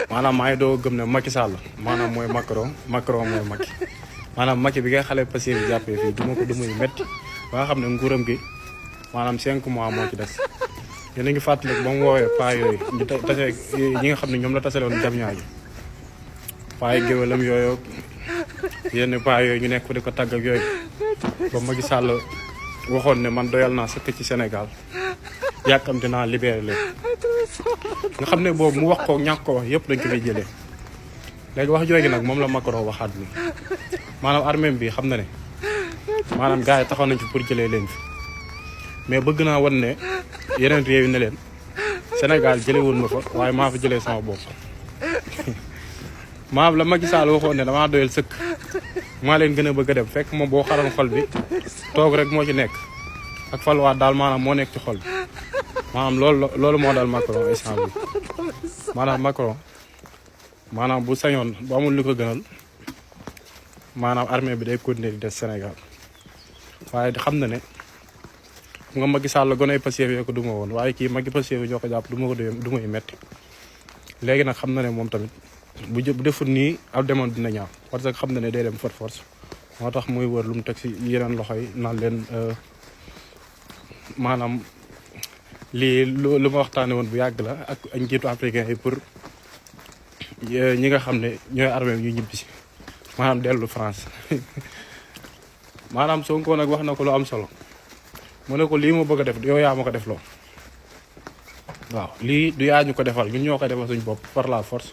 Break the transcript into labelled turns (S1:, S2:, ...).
S1: maanaam maa ngi doo gëm ne Macky Sall maanaam mooy Macron Macron mooy Macky maanaam Macky bi ngay xale passé bi jàppee fii duma ko duma yu métti ba nga xam ne nguuram gi maanaam 5 mois moo ci des yéen a ngi fàttaliku ba mu woowee paa yooyu ñu tase ñi nga xam ne ñoom la tasaloon jam ñaa ji paa yi géwélam yooyu yenn paa yooyu ñu nekk di ko tàgg ak yooyu ba Macky Sall waxoon ne man doyal naa sëkk ci Sénégal yàkkamte naa libéré leen nga xam ne boobu mu wax ko ñàkk ko wax yëpp dañ ko fiy jëlee léegi wax jooju nag moom la Macron waxaat ni maanaam armée bi xam na ne maanaam gars yi taxaw nañ fi pour jëlee leen fi mais bëgg naa wan ne yeneen réew yi ne leen Sénégal jëlee woon ma fa waaye maa fa jëlee sama bopp maanaam la Macky Sall waxoon ne damaa doyal sëkk maa leen gën a bëgg a dem fekk moom boo xaroon xol bi toog rek moo ci nekk ak faluwaat daal maanaam moo nekk ci xol bi maanaam loolu moo daal Macron instant bi maanaam Macron maanaam bu sañoon bu amul lu ko gënal maanaam armée bi day continuer di des Sénégal waaye xam na ne nga Macky Sall goney Pastef yoo ko duma woon waaye kii Macky Pastef ñoo ko jàpp duma ko duma yu metti léegi nag xam na ne moom tamit bu deful nii ab demoon dina ñaaw parce que xam na ne day dem force moo tax muy wër lu mu teg si yeneen loxo yi naan leen maanaam lii lu ma waxtaane woon bu yàgg la ak njiitu africain yi pour ñi nga xam ne ñooy armée ñu ñibbisi maanaam dellu France maanaam Sonko nag wax na ko lu am solo mu ne ko lii ma bëgg a def yow yaa ma ko def loo waaw lii du yaa ñu ko defal ñun ñoo koy defal suñu bopp par la force